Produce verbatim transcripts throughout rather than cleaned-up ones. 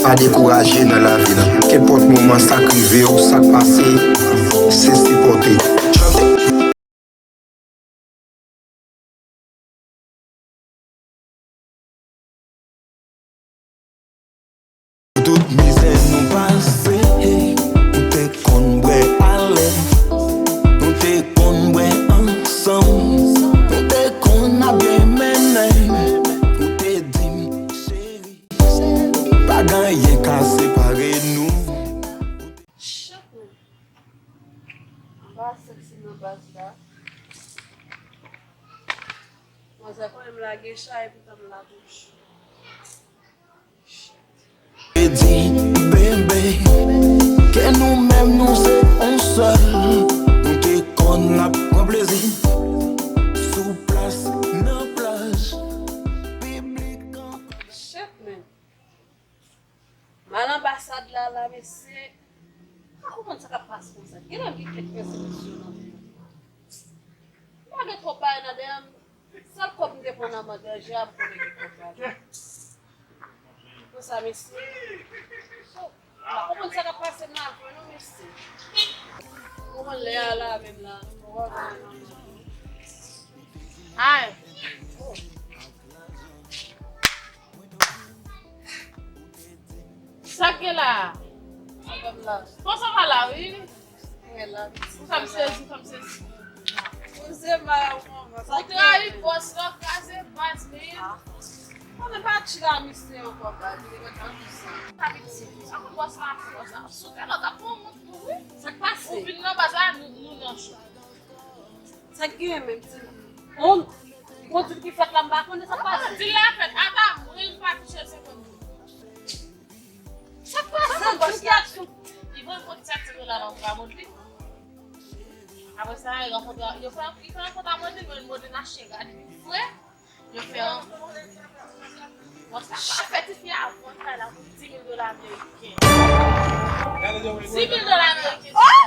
Pa dekouraje nan lavi nan. Kenpòt moman sa k rive w, sa k pase, se sipòte. Chante. Tout mizè nou pase, nou te konn bwè alè, nou te konn bwè ansanm, nou te konn ap byen mennen, ou te di m, cheri, pa gen anyen ka separe nou. Shit, man. Anba sèks nan baz la. Manzè konnen m lage chay epi tan m lage cho. Shit. Di, bebe, ke nou menm nou se yon sèl. Nou te konn ap pran plezi sou plas, nan plaj, piblik ankò. Shit, man. M al anbasad la, la, mesye. M pa konprann sa k ap pase konsa. Genlè m gen kèk pèsekisyon nan men yo. M pa gen twòp bagay nan dèyè m. Sèl kòb m te pran nan men danje a, m konnen gen kòb la. Konsa, mesye. Oh, m pa konprann sa k ap pase nan afè non, mesye. Kòman lè a la menm la? Ay. Oh. Sa k gen la a? Sa k gen la? Bon, sa va la, wi. Mwen la, wi. Ou fè m sezi, ou fè m sezi. Ou se ma manman, sa k gen? Ou trayi bòs la, kraze baz, men. Ah. Mwen pa tchila misye ankò, baz, li mwen ka di sa. Sa vin di, sa konn bòs la fè konsa. Sou tè la, ta pran mont pou wi. Sa k pase? Ou vin nan baz la, nou, nou nan cho. Sa k genyen menm, ti moun? On, gon dil ki fèt la, m pa konnen sa k pase. Dil la fèt, ata mwen m pa touche senkant goud. Sa k pase? Dil ki ak sou. Li voye m kòb sèt san dola nan bra Modlin. Apre sa, li rankontre, yo fè, li fè rankont a Modlin, men Modlin achte rad li fre. Yo fè yon. Bòs la pa fè tifi a vant kay la pou dis mil dola ameriken. Dis mil dola ameriken. Oh!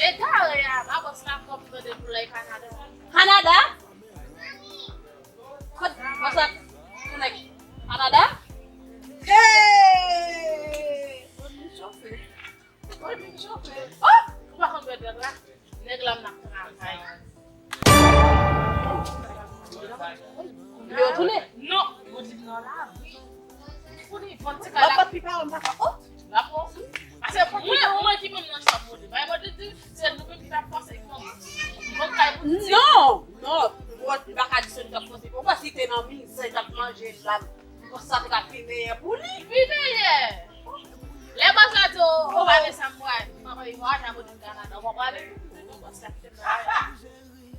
E dare a, ba bòs la kòb tande pou l al Kanada. Kanada? Kot bòs la konnen Kanada? Hey! Mwen vin chofe. Mwen vin chofe. Oh! Ou pa konn bwè dwòg la? Nèg la m nan travay. Yo tounen? Non, yo di m nan lari. Pou li vann ti kay la. Papa, pi pa, m pa ka. Oh! La po. Paske mwen, mwen ki menm nan chwa mode. Bay mode di, se nou menm ki t ap fòse l vann. Vann kay pou ti. Non, non. Mwen, m pa ka di se nou t ap fòse. Ou pa si te nan mizè, t ap manje la. Konsa te ka pi meyè pou li. Pi meyè. Lè bòs la di w, ou pa gen sa m pral. M pa pale vwayaje a Modlin Kanada. Ou pa pale. Bòs la kite m nan.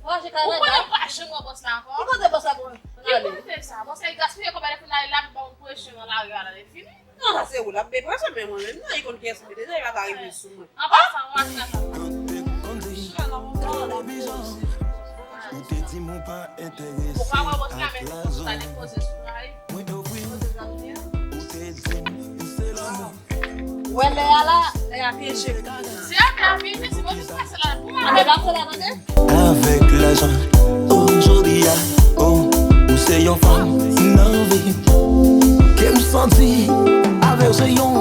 Vwayaje Kanada? Ou konnen m pa janm wè bòs la ankò. Ki kote bòs la pran ale? Ki kote sa? Bòs la gaspiye kòb la pou n ale la, pou ba w presyon nan lari a la, li fini. Non, sa se ou l ap depanse, men mwen menm, non, li konn kiyès mwen deja, li pa ka rive sou mwen. An pasan, ou achte sa. Ou te di m ou pa enterese ak lajan. Mwen ofri w, ou te di m se lanmou. Wè lè a la, lè a pyeje. Se a te a pyeje, se mwen ki pase la. Mwen te pase la, tande. Avèk lajan, o jodi a, o, ou se yon fanm nan vi m. Ke m santi avè w se yon,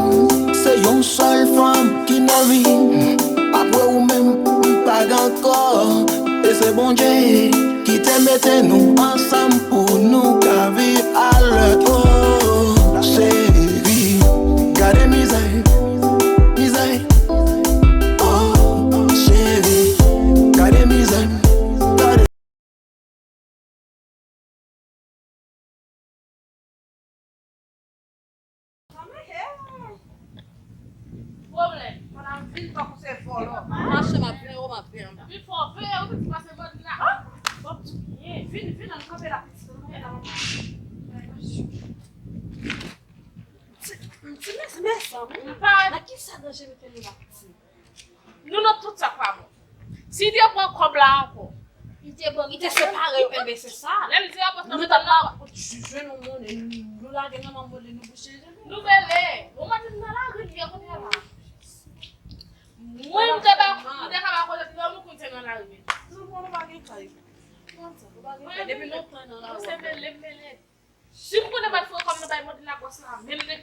se yon sèl fanm ki nan vi m. Apre ou menm, m pa gen ankò. E se Bondye ki te mete nou ansanm pou nou ka viv alè. Oh, cheri, gade mizè, mizè. Oh, cheri, gade mizè, gade. Pwoblèm. Madanm vin tankou se vòlò. Mache m ap veye w, m ap veye w. Vin fò veye w, vin pase mòd la. Bon, vin, vin, ann kanpe la, pitit. Ann kanpe la. Ti, ti mèsi, mèsi. Nan ki sa danje mete nou la, pitit? Nou nan tout sa k pa bon. Si li te pran kòb la ankò. Li te bon, li te separe yo, enben se sa. Lè m di rapò sa, nou ta pa jwenn yon monnen, nou lage nan manm li, nou bouche je nou. Nou rele. Bon, mwen di m nan lari li ye kounye a la. Mwen, m te pa, m te ka pa kote ti dòmi kounye a nan lari. Nou bon, nou pa gen kay. Kòman sa, nou pa gen kay? Depi lontan nan lari. Se mele, mele. Si m konnen m al foure kòb nan bay mòd la bòs la, menm nèg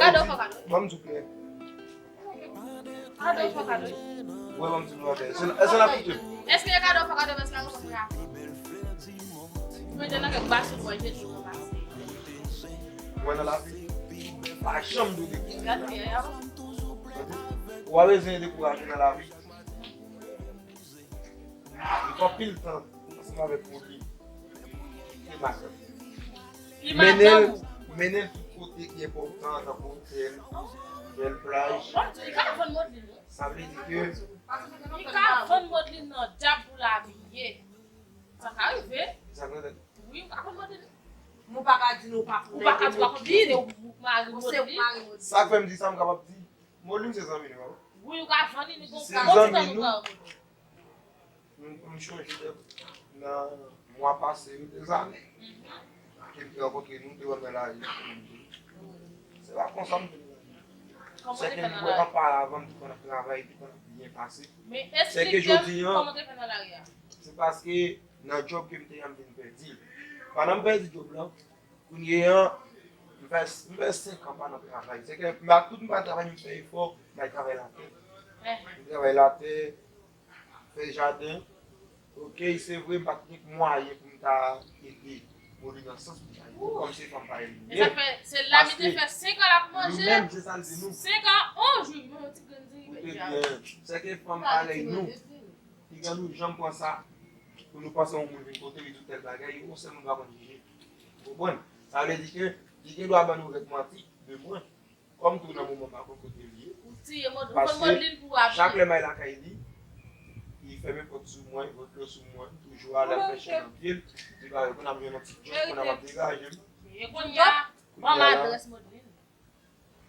Gade w fè kado. Ban m di w klè. Kado w fè kado. Wè, ban m di w klè. Se, se la pou tout. Èske kado w fè kado, èske la pou tout? Mwen te nan kèk basen bò, jete w nan basen. Wè nan lavi, pa janm dwe dekouraje. Gade, ya, ya. Ou pa bezwen dekouraje nan lavi. Li pran pil tan ansanm avèk Modeline. Li madanm. Li madanm. Mennen l, mennen l tout kote ki enpòtan, tankou otèl, bèl plaj. Bon, li ka vann Modeline, wi. Sa vle di ke li ka vann Modeline nan dyab pou l abiye. Sa ka rive. Sa ka rive. Wi, ou ka vann Modeline. Ou pa ka di nou pa pou ou pa ka di ou pa pou Modeline. Ou se mari Modeline. Sa k fè m di sa, m kapab di. Modeline se zanmi nou, papa. Wi, ou ka vann li, li gon bon ti tan nou ka vann. M, m chonje nan mwa pase yo, dèzane, ke m te rankontre nou, te wè m nan lari. Se pa konsa m te nan lari. Sèke m wè anparavan m te konn ap travay, te konn ap byen pase. Sèke jodi a, se paske nan djòb ke m te ye a, m vin pèdi l. Pandan m pèdi djòb la, kounye a, m fè, m fè senk an pa nan travay. Sèke m pa, tout m pa travay, m fè efò, m al travay latè. M travay latè, fè jaden. Oke, se vre, m pa t gen mwayen pou m ta ede Modeline nan sans pou m ta ede. Kòm se fanm parèy li ye. E sa fè, se la li te fè senk an l ap manje. Li menm, se sa l di nou. Senk an, on jou, li menm ti grenn diri. Ou te byen. Sèke fanm parèy nou, piga nou janm pran sa pou nou panse yon moun vin kote li di w tèl bagay, yon sèl moun pa konn jije. Ou konprann? Sa vle di ke li gen dwa ban nou kèk manti de mwen. Kòm tou nan moman m pa konn kote l ye. Ou tiye Mod-, ou konn Modeline pou w abiye. Paske chak lè m al lakay li, li fèmen pòt sou mwen, li ret dlo sou mwen, toujou ale ap fè chen nan pye l. Li pa konn ap jwenn yon ti djòb, konn ap ap degaje m. E kounye a, ban m adrès Modeline.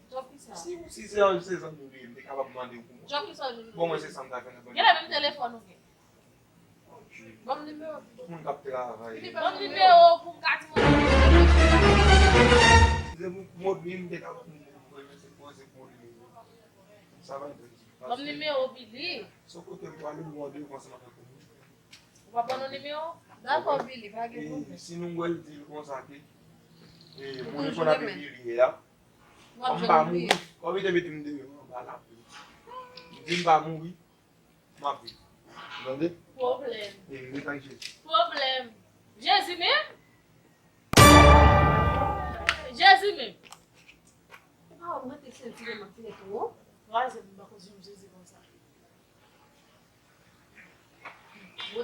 Djòb ki sa? Si, si se, se zanmi w li ye, m te kapab mande w pou mwen. Djòb ki sa w di? Bon, mwen se sa m ta fè nan bann. Genlè menm telefòn ou gen. Ban m nimewo. Moun k ap travay. Ban m nimewo pou m ka di mwen. Si se pou Modeline, m te kapab nimewo, mwen se poze pou Modeline. Sa va ede. Ban m nimewo Billy. Se kote m pwale, m wè w devan ansanm avèk yon moun. Ou pa ban nou nimewo? Dakò, Billy, pa gen pwoblèm. E si nou wè l di l konsa ke, e, moun li konn ap epi li ye a. Kòm m pa mouri, kòm li te mete m deyò anba lapli, m di m pa mouri, m ap viv. Ou tande? Pwoblèm. E, ret ak Jezi. Pwoblèm. Jezi menm? Jezi menm? Ou pa wè m rete senti nan manti nèt ou? Twazyèm m pa konn jwenn Jezi konsa.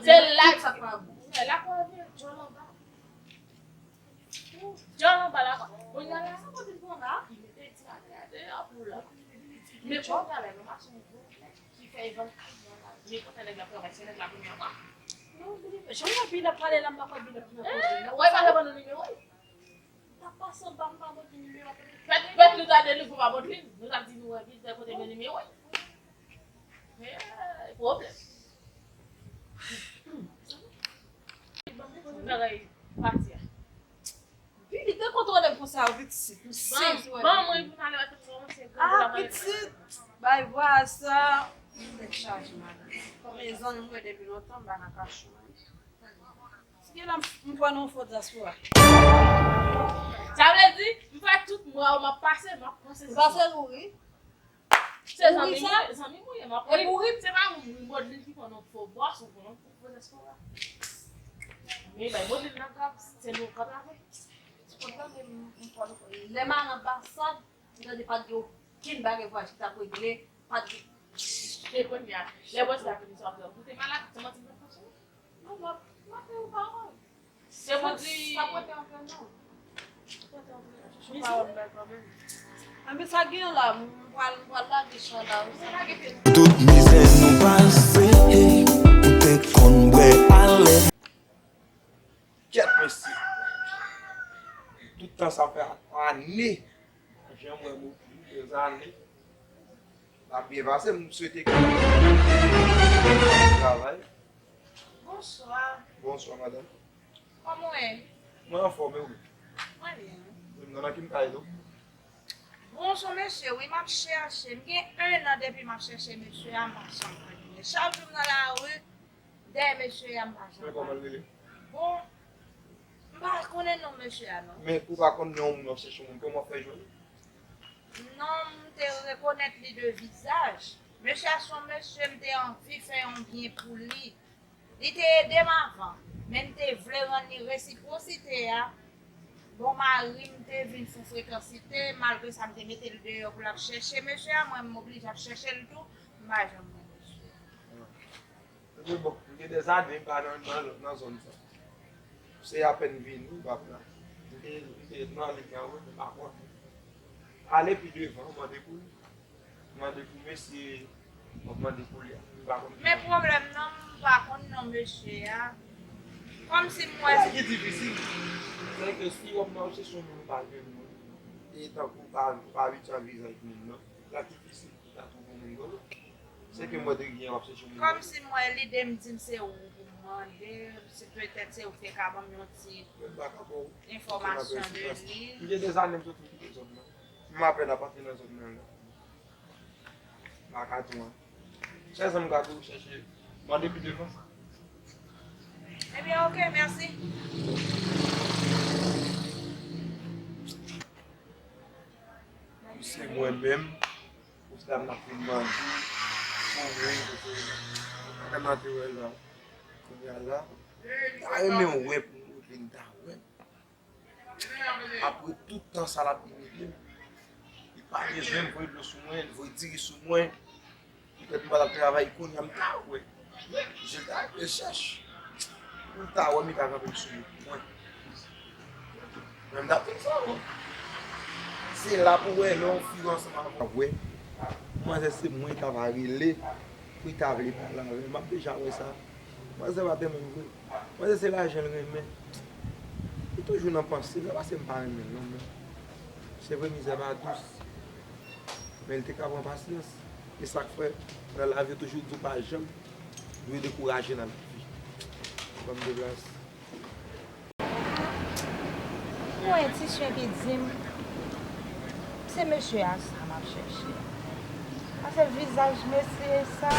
Se la, sa pa bon. Wè, lakwa vye, djòl anba. Djòl anba lakwa. Kounye a la, sa kote l pran la? Li mete ti atè a deyò pou la. Men kounye a la, nan mache ki fè evann. Men kote nèg la travay, se nèg la premye fwa. Non, Billy, jan Billy ap pale la, m pa kwè Billy ap nan koze. Wè, pa ban nou nimewo. Pèt, pèt nou ta delivre pa Modlin. Nou ta di nou wè ki tèl kote gen nimewo. Hey, pwoblèm. Bagay pati a. Billy, te Ou tande konsa, pitit, m sezi wè. Ban mwen pou n ale wè tout moun, se gwo la mwen. Ah, pitit, bay vwa sa. Tèt chaje, madanm. Kòm e zanmi mwen depi lontan, m pa ka kache w. Si gen la, m pran yon fo dyaspora. Sa vle di, m fè tout mwa w m ap pase, m ap panse sou ou. Ou pase ou, wi. Se zanmi m ye, zanmi m ou ye, m ap ri. Se pa Modlin ki pran yon fo bòs, ou pran yon fo dyaspora. Men bay Modlin nan grab, se nou k ap lave. Ou konn tande m, m fò nou fò. Lè m al anbasad, m tande pa t gen okenn bagay vwayaj ki t ap regle, pa t gen. E kounye a, lè bòs la vini sou apre, ou te malad, se manti m t ap pase. Non, m ap, m ap fè yon pawòl. Se pou di. Sa pote anpil non. Sa pote anpil. Chouchou pawòl mwen kanmenm. Anben sa gen la, m pral, m pral lage chan la, wi. Tout mizè nou pase, ou te konn bwè alè. Kèt mesye. Tout tan sa fè ane. Janm wè Mopil, dèzane. L ap byen pase, m swete ke travay. Bonswa. Bonswa, madanm. Kòman w ye? Mwen anfòm, e ou? Mwen byen. Wi, m nan ki m kay tou. Bon, se yon mesye, wi, m ap chèche. M gen en an depi m ap chèche mesye a, m pa janm jwenn li. Chak jou m nan lari, dèyè mesye a, m pa janm. Men kòman l rele? Bon, m pa konnen non mesye a, non. Men pou w pa konn non yon moun, w ap chèche yon moun, kòman w fè jwenn li? Non, m te rekonèt li de vizaj. Mesye a se yon mesye m te anvi fè yon byen pou li. Li te ede m avan, men m te vle rann li resipwosite a. Bon, mari m te vin sou frekansite, malgre sa m te mete l deyò pou l ap chèche mesye a, mwen m oblije ap chèche l tou, m pa janm wè mesye a. Ebyen bon, m gen dèzane m pa nan, nan, nan zòn sa. Se apèn vini, m p ap la. M te, m te nan lig nan wout, m pa konn. Ale pi devan, mande pou li. Mande pou mesye, w ap mande pou li a. M pa konn ki non. Men pwoblèm nan, m pa konn non mesye a. Kòmsi m wè. Sa ki difisil, se ke si w ap mache sou moun ou pa jwenn moun, e tankou w pa, w pa abitye a viv ak moun nan, sa difisil pou w ta twouve yon moun konsa. Se ke m wè te gen w ap chèche moun nan. Kòmsi m wè lide m di m se ou pou m mande, se petèt se ou ki te ka ban m yon ti enfòmasyon de li. M gen dèzane m sot kite zòn nan. M apèn ap antre nan zòn nan la. Makaton an. Chèz an m ka tou chèche. Mande pi devan. Ebyen, oke, mèsi. Se mwen menm. Pou sa m ap vin mande. Pou mwen, pou mwen. Sa m ap vin wè la. Kounye a la. M ta renmen wè pou mwen vin ta wè. Apre tout tan sa l ap imilye m, li pa bezwen voye dlo sou mwen, voye diri sou mwen. Poutèt m pa t ap travay, kounye a m ta wè. Je ta rechèch. M ta wè m ta kanpe m sou yo pou mwen. Men m t ap fè sa, wi. Se la pou wè lè yon fi ansanm avè w. Wè. Manzè se mwen ta va rele. Pou li ta vle pale avè m, m ap deja wè sa. Manzè pa renmen m vre. Manzè se lajan l renmen. Li toujou nan panse m, se pa paske m pa renmen l non, men se vre mizè pa dous. Men li te ka pran pasyans. E sa k fè, nan lavi yo toujou di w pa janm dwe dekouraje nan lavi. Ban m deplase. Yon entisyon ki di m, se mesye a sa m ap chèche. Paske vizaj mesye sa.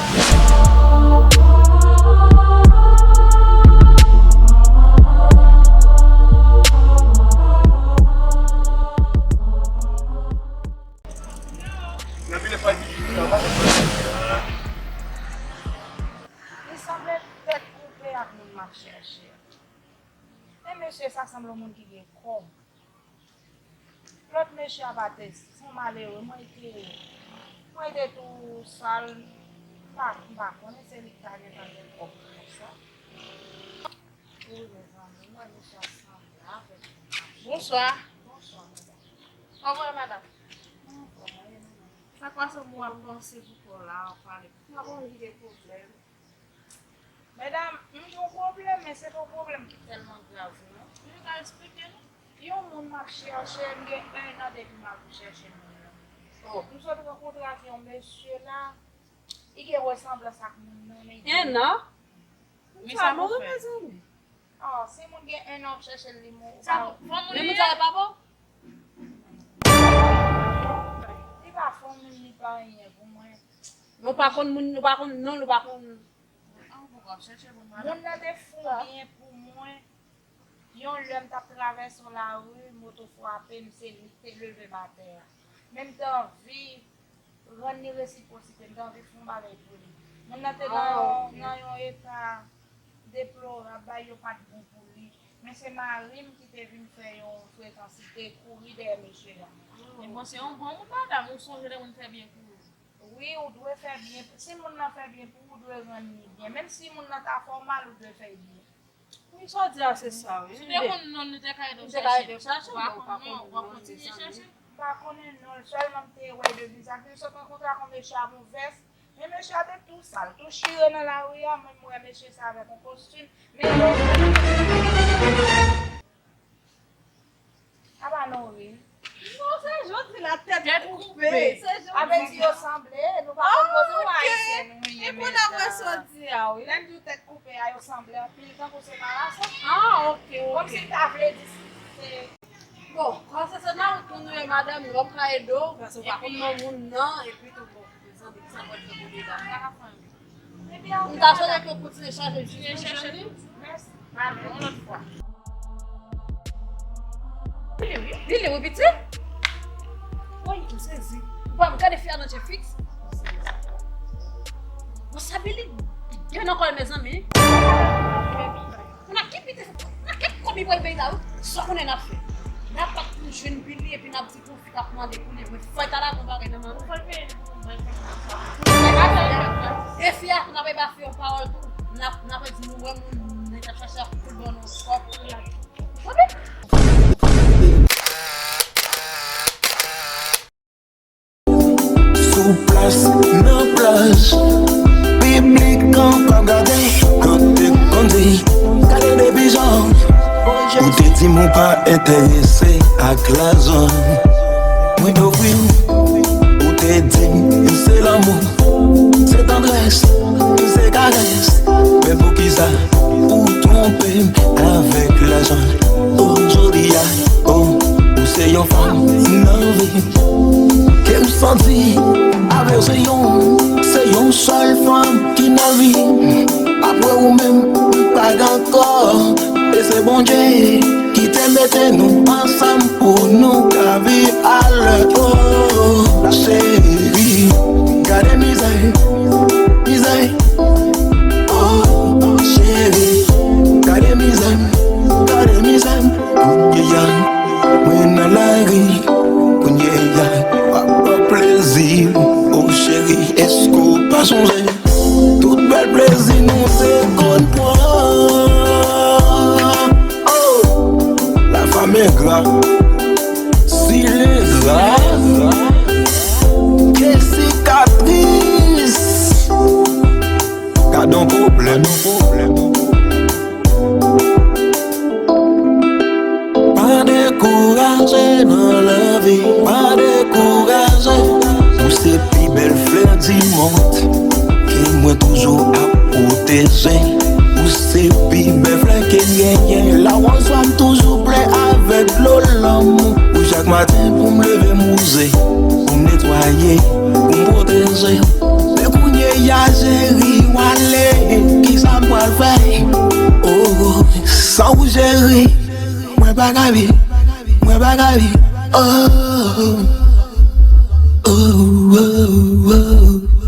Li sanble tèt koupe ak moun m ap chèche. Men mesye sa sanble yon moun ki gen kòb. Lòt mesye a pa te, se yon malere, mwen te, mwen te tou sal, m pa, m pa konnen se li ki ta gentan gen kòb konsa. Wi, mezanmi, mwen mesye a sanble avèk yon malere. Bonswa. Bonswa, madanm. Kòman w ye, madanm? Mwen anfòm, e nou menm? Sa k pase w ap panse pou kò w la, w ap pale. M pa konn ki gen pwoblèm. Medam, m gen yon pwoblèm, men se pa yon pwoblèm ki tèlman grav, non. Nou ka eksplike nou. Yon moun m ap chèche, m gen en an depi m ap chèche moun nan. Oh. M sot rankontre ak yon mesye la, li gen resanblans ak moun nan, men li... En an? Men sa mouri, mezanmi. Ah, si moun gen en an w ap chèche l, li mouri. Sa, fò moun li ye? Men moun sa e papa w? Nou pa konn moun, nou pa konn non, nou pa konn. Moun nan te foun byen pou mwen. Yon lè m t ap travèse yon lari, moto frape m, se li ki te leve m atè a. Men m te anvi rann li resipwosite, m te anvi fè yon bagay pou li. Moun nan te nan yon, nan yon eta deplorab, bagay yo pa t bon pou li. Men se mari m ki te vin fè yon frekans, li te kouri dèyè mesye a. Men bon, se yon bon moun, madanm, ou sonje lè moun fè byen pou ou. Wi, ou dwe fè byen. Si moun nan fè byen pou ou, ou dwe rann li byen. Menm si moun nan ta fè w mal, ou dwe fè l byen. Wi, sa w di a, se sa, wi. Si w te konn non, nou te ka ede w chèche. Ou pa konn non, w ap kontinye chèche. M pa konnen non l, sèlman m te wè de vizaj li, m sot rankontre ak yon mesye a Mouvès. Men mesye a te tou sal, tou chire nan lari a, mwen m wè mesye sa avèk yon kostim. Men yo. Apa non ri. Non, se jodi la tèt koupe. Se jodi. Avè di yo sanble, nou pa konn koze, nou pa ayisyen, nou ye. E pou n ap wè sa w di a, wi. Lè m di w tèt koupe a, yo sanble anpil, tankou se marason. Ah, ok, ok. Kòmsi l ta vle di se. Bon, kòm se se nan wout nou ye, madanm, nou p ap ka ede w, paske w pa konn non moun nan, epi tou, bon, mezanmi, kisa m pral fè pou li la? M ta swete ke w kontinye chache jis pou jwenn li. Mèsi. Yon lòt fwa. Li li, wi, pitit. Woy, m sezi. Ou pa gade fi a nan je fiks? Bon, sa Billy gen nan kò l, mezanmi. Kounye a ki pite, kounye a ki kòb li pral peye la, wi. Sa w konnen n ap fè? N ap bat pou n jwenn Billy epi n ap di pou fi k ap mande pou li, mwen fè ta la gon bagay nan men ou. Fò l peye li pou mwen fè sa. E fi a tou, n ap bay ba fi yon pawòl tou. N ap, n ap di nou wè moun nèg k ap chache a pou l ban nou kòb. Tande? Sou plas, nan plaj, piblik an k ap gade, kante kondi, gade de pijan. Ou te di m ou pa enterese ak lajan. Mwen ofri w, ou te di m se lanmou, se tandrès, se karès. Men poukisa ou twonpe m avèk lajan? O jodi a, o, ou se yon fanm nan vi m. Ke m santi avè w se yon, se yon sèl fanm ki nan vi m. Apre ou menm, m pa gen ankò. E se Bondye ki te mete nou ansanm pou nou ka viv alè. O cheri, gade mizè, mizè. O cheri, gade mizè, gade mizè. Kounye a, mwen nan lari. Kounye a, w ap pran plezi. O cheri, èske w pa sonje tout bèl plezi nou te konn pran? Oh, la femme est grave. S'il est grave, quelle cicatrice. Gad on pwoblèm. Pa dekouraje nan lavi, pa dekouraje. Ou se pi bèl flè di mond ke mwen toujou ap pwoteje. Ou se pi bèl flè ke m genyen. Lawòz swa m toujou ple avèk dlo lanmou. Ou chak maten pou m leve m wouze, pou m netwaye, pou m pwoteje. Men kounye a cheri w ale, kisa m pral fè? Oh, san ou cheri, mwen pa ka viv, mwen pa ka viv. Oh, oh, oh, oh.